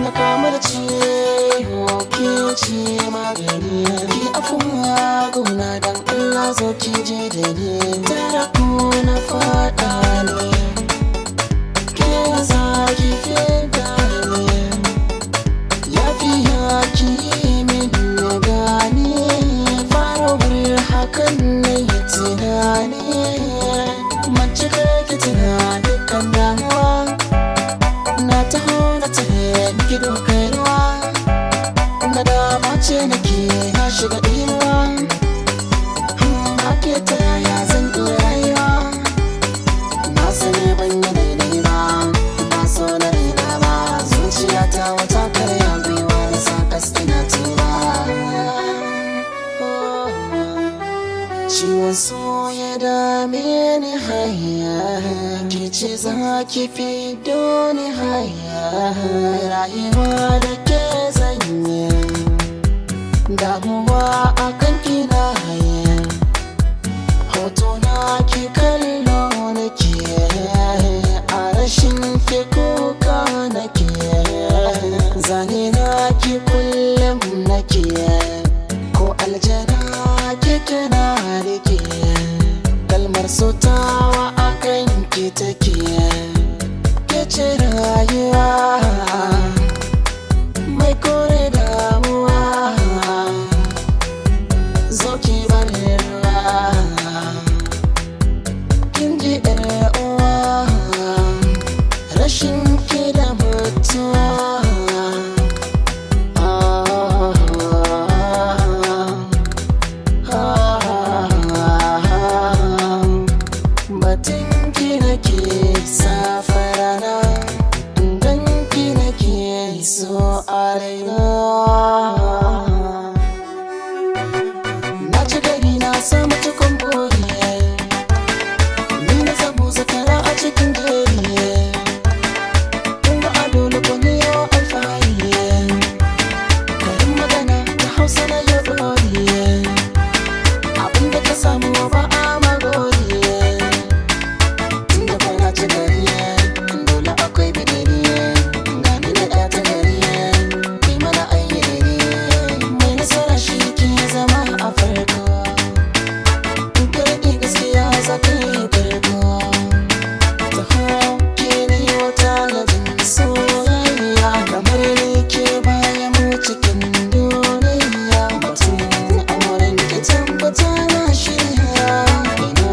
Na kamar ciwo ke ce magani, ki afuwa gona dan Allah zo ki je da ni. Tara ko na faɗa ne, ke za ki fita ne, lafiya ki min na gane, faruwar hakan na yi tunani. Mace ki tuna dukkan damuwa, na taho na tahe miki dokar ruwa, na dama ce nake na shiga inuwa. Ba ke ta yaya zan iya rayuwa, na sani ban yi daidai ba, ba so na raina ba, zuciya ta wata karya gwiwa na sa kas ina tuba. Ciwon so ya dame ni haya, ki ce za ki fito ni haya, rayuwa da ke zanye, damuwa akan kina haya, hoto na ki kallo nake, a rashin ki kuka nake, zane na ki kullum nake, ko aljana kike na rike, kalmar sotawa akan ki take, ke ce rayuwa mai kore damuwa, zo ki bani ruwa, kin ji yar uwa, rashin ki da mutuwa. Batun ki nake safarana, dan ki nake so a raina. Na ci gari na samu cikon buri, ni na zamo zakara a cikin jeri. Kun ga ado na kwani yau alfahari, karin magana da Hausa na yau ɗori. Abinda ka samu ba a magori, tunda kwana ci gari, dole akwai bidiri. Gani da ɗaya ta gari, kai mana ayyari, mai nasara shi ke zama a farko. In ka riƙe gaskiya za ka yi karko. Taho ke ne wata labin soyayya, kamar ni ke baya mu cikin duniya. Batun auren ki tabbata na shirya, ina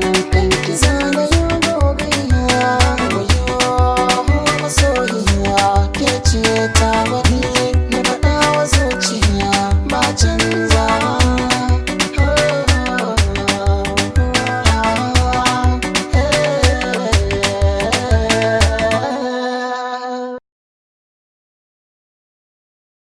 nan kan ki zana yi gogayya. Wayo masoyiya ke ce ta.